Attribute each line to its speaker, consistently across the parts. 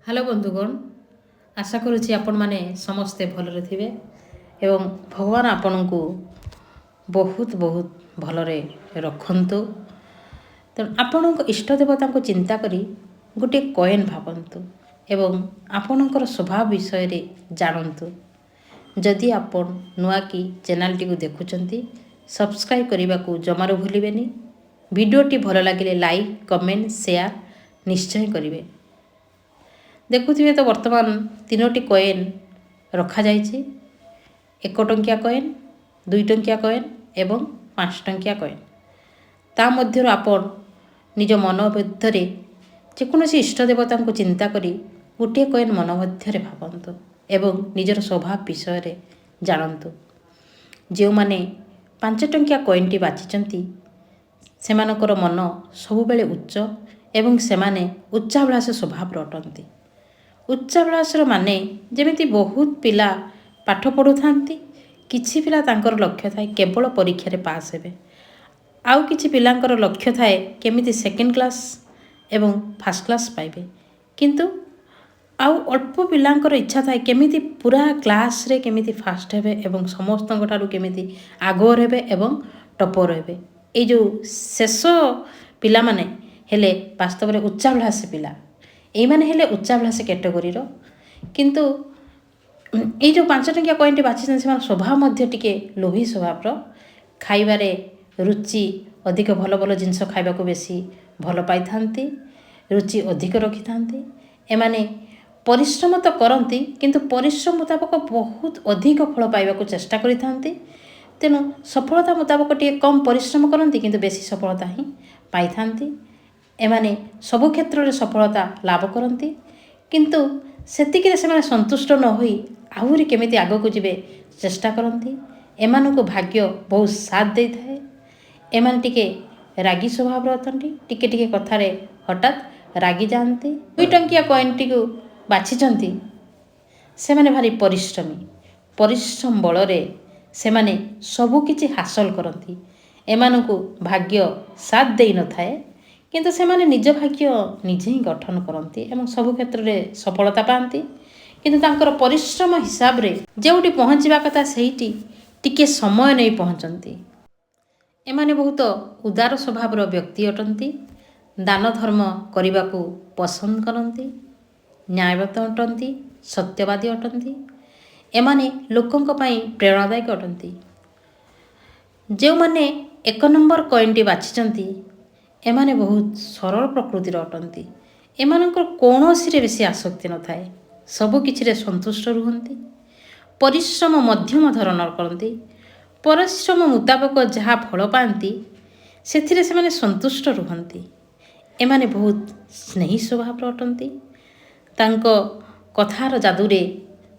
Speaker 1: Hello ବନ୍ଧୁଗଣ, ଆଶା କରୁଛି ଆପଣମାନେ ସମସ୍ତେ ଭଲରେ ଥିବେ ଏବଂ ଭଗବାନ ଆପଣଙ୍କୁ ବହୁତ ବହୁତ ଭଲରେ ରଖନ୍ତୁ। ତେଣୁ ଆପଣଙ୍କ ଇଷ୍ଟ ଦେବତାଙ୍କୁ ଚିନ୍ତା କରି ଗୋଟିଏ କଏନ୍ ଭାବନ୍ତୁ ଏବଂ ଆପଣଙ୍କର ସ୍ୱଭାବ ବିଷୟରେ ଜାଣନ୍ତୁ। ଯଦି ଆପଣ ନୂଆ କି ଚ୍ୟାନେଲଟିକୁ ଦେଖୁଛନ୍ତି, ସବସ୍କ୍ରାଇବ୍ କରିବାକୁ ଜମାରୁ ଭୁଲିବେନି। ଭିଡ଼ିଓଟି ଭଲ ଲାଗିଲେ ଲାଇକ୍, କମେଣ୍ଟ, ସେୟାର ନିଶ୍ଚୟ କରିବେ। ଦେଖୁଥିବେ ତ, ବର୍ତ୍ତମାନ ତିନୋଟି କଏନ୍ ରଖାଯାଇଛି, 1 ଟଙ୍କିଆ କଏନ୍, 2 ଟଙ୍କିଆ କଏନ୍ ଏବଂ 5 ଟଙ୍କିଆ କଏନ୍। ତା ମଧ୍ୟରୁ ଆପଣ ନିଜ ମନ ମଧ୍ୟରେ ଯେକୌଣସି ଇଷ୍ଟ ଦେବତାଙ୍କୁ ଚିନ୍ତା କରି ଗୋଟିଏ କଏନ୍ ମନ ମଧ୍ୟରେ ଭାବନ୍ତୁ ଏବଂ ନିଜର ସ୍ୱଭାବ ବିଷୟରେ ଜାଣନ୍ତୁ। ଯେଉଁମାନେ 5 ଟଙ୍କିଆ କଏନ୍ଟି ବାଛିଛନ୍ତି, ସେମାନଙ୍କର ମନ ସବୁବେଳେ ଉଚ୍ଚ ଏବଂ ସେମାନେ ଉଚ୍ଚାଭିଳାଷ ସ୍ୱଭାବର ଅଟନ୍ତି। ଉଚ୍ଚାଭିଳାଷର ମାନେ ଯେମିତି ବହୁତ ପିଲା ପାଠ ପଢ଼ୁଥାନ୍ତି, କିଛି ପିଲା ତାଙ୍କର ଲକ୍ଷ୍ୟ ଥାଏ କେବଳ ପରୀକ୍ଷାରେ ପାସ୍ ହେବେ, ଆଉ କିଛି ପିଲାଙ୍କର ଲକ୍ଷ୍ୟ ଥାଏ କେମିତି ସେକେଣ୍ଡ କ୍ଲାସ୍ ଏବଂ ଫାର୍ଷ୍ଟ କ୍ଲାସ୍ ପାଇବେ, କିନ୍ତୁ ଆଉ ଅଳ୍ପ ପିଲାଙ୍କର ଇଚ୍ଛା ଥାଏ କେମିତି ପୁରା କ୍ଲାସ୍ରେ କେମିତି ଫାଷ୍ଟ ହେବେ ଏବଂ ସମସ୍ତଙ୍କ ଠାରୁ କେମିତି ଆଗରେ ହେବେ ଏବଂ ଟପର୍ ହେବେ। ଏଇ ଯେଉଁ ଶେଷ ପିଲାମାନେ ହେଲେ ବାସ୍ତବରେ ଉଚ୍ଚାଭିଳାଷୀ ପିଲା। ଏଇମାନେ ହେଲେ ଉଚ୍ଚାଭିଳାଷୀ କ୍ୟାଟେଗୋରୀର। କିନ୍ତୁ ଏଇ ଯେଉଁ 5 ଟଙ୍କିଆ କଏନ୍ଟି ବାଛିଛନ୍ତି, ସେମାନଙ୍କ ସ୍ୱଭାବ ମଧ୍ୟ ଟିକେ ଲୋଭୀ ସ୍ୱଭାବର। ଖାଇବାରେ ରୁଚି ଅଧିକ, ଭଲ ଭଲ ଜିନିଷ ଖାଇବାକୁ ବେଶୀ ଭଲ ପାଇଥାନ୍ତି, ରୁଚି ଅଧିକ ରଖିଥାନ୍ତି। ଏମାନେ ପରିଶ୍ରମ ତ କରନ୍ତି, କିନ୍ତୁ ପରିଶ୍ରମ ମୁତାବକ ବହୁତ ଅଧିକ ଫଳ ପାଇବାକୁ ଚେଷ୍ଟା କରିଥାନ୍ତି। ତେଣୁ ସଫଳତା ମୁତାବକ ଟିକେ କମ୍ ପରିଶ୍ରମ କରନ୍ତି, କିନ୍ତୁ ବେଶୀ ସଫଳତା ହିଁ ପାଇଥାନ୍ତି। ଏମାନେ ସବୁ କ୍ଷେତ୍ରରେ ସଫଳତା ଲାଭ କରନ୍ତି, କିନ୍ତୁ ସେତିକିରେ ସେମାନେ ସନ୍ତୁଷ୍ଟ ନ ହୋଇ ଆହୁରି କେମିତି ଆଗକୁ ଯିବେ ଚେଷ୍ଟା କରନ୍ତି। ଏମାନଙ୍କୁ ଭାଗ୍ୟ ବହୁତ ସାଥ ଦେଇଥାଏ। ଏମାନେ ଟିକେ ରାଗି ସ୍ୱଭାବର ଅଟନ୍ତି, ଟିକେ ଟିକେ କଥାରେ ହଠାତ୍ ରାଗି ଯାଆନ୍ତି। 2 ଟଙ୍କିଆ କଏନ୍ଟିକୁ ବାଛିଛନ୍ତି, ସେମାନେ ଭାରି ପରିଶ୍ରମୀ। ପରିଶ୍ରମ ବଳରେ ସେମାନେ ସବୁକିଛି ହାସଲ କରନ୍ତି। ଏମାନଙ୍କୁ ଭାଗ୍ୟ ସାଥ ଦେଇନଥାଏ, କିନ୍ତୁ ସେମାନେ ନିଜ ଭାଗ୍ୟ ନିଜେ ହିଁ ଗଠନ କରନ୍ତି ଏବଂ ସବୁ କ୍ଷେତ୍ରରେ ସଫଳତା ପାଆନ୍ତି। କିନ୍ତୁ ତାଙ୍କର ପରିଶ୍ରମ ହିସାବରେ ଯେଉଁଠି ପହଞ୍ଚିବା କଥା, ସେଇଠି ଟିକିଏ ସମୟ ନେଇ ପହଞ୍ଚନ୍ତି। ଏମାନେ ବହୁତ ଉଦାର ସ୍ୱଭାବର ବ୍ୟକ୍ତି ଅଟନ୍ତି, ଦାନ ଧର୍ମ କରିବାକୁ ପସନ୍ଦ କରନ୍ତି, ନ୍ୟାୟବତ ଅଟନ୍ତି, ସତ୍ୟବାଦୀ ଅଟନ୍ତି। ଏମାନେ ଲୋକଙ୍କ ପାଇଁ ପ୍ରେରଣାଦାୟକ ଅଟନ୍ତି। ଯେଉଁମାନେ 1 ନମ୍ବର କଏନ୍ଟି ବାଛିଛନ୍ତି, ଏମାନେ ବହୁତ ସରଳ ପ୍ରକୃତିର ଅଟନ୍ତି। ଏମାନଙ୍କର କୌଣସିରେ ବେଶୀ ଆସକ୍ତି ନଥାଏ, ସବୁ କିଛିରେ ସନ୍ତୁଷ୍ଟ ରୁହନ୍ତି। ପରିଶ୍ରମ ମଧ୍ୟମ ଧରଣର କରନ୍ତି। ପରିଶ୍ରମ ମୁତାବକ ଯାହା ଫଳ ପାଆନ୍ତି, ସେଥିରେ ସେମାନେ ସନ୍ତୁଷ୍ଟ ରୁହନ୍ତି। ଏମାନେ ବହୁତ ସ୍ନେହୀ ସ୍ୱଭାବର ଅଟନ୍ତି। ତାଙ୍କ କଥାର ଯାଦୁରେ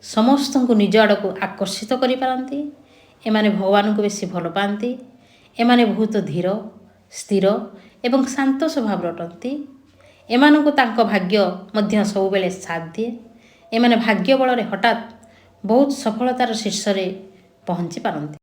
Speaker 1: ସମସ୍ତଙ୍କୁ ନିଜ ଆଡ଼କୁ ଆକର୍ଷିତ କରିପାରନ୍ତି। ଏମାନେ ଭଗବାନଙ୍କୁ ବେଶୀ ଭଲ ପାଆନ୍ତି। ଏମାନେ ବହୁତ ଧୀର ସ୍ଥିର ଏବଂ ଶାନ୍ତ ସ୍ୱଭାବର ଅଟନ୍ତି। ଏମାନଙ୍କୁ ତାଙ୍କ ଭାଗ୍ୟ ମଧ୍ୟ ସବୁବେଳେ ସାଥ ଦିଏ। ଏମାନେ ଭାଗ୍ୟ ବଳରେ ହଠାତ୍ ବହୁତ ସଫଳତାର ଶୀର୍ଷରେ ପହଞ୍ଚି ପାରନ୍ତି।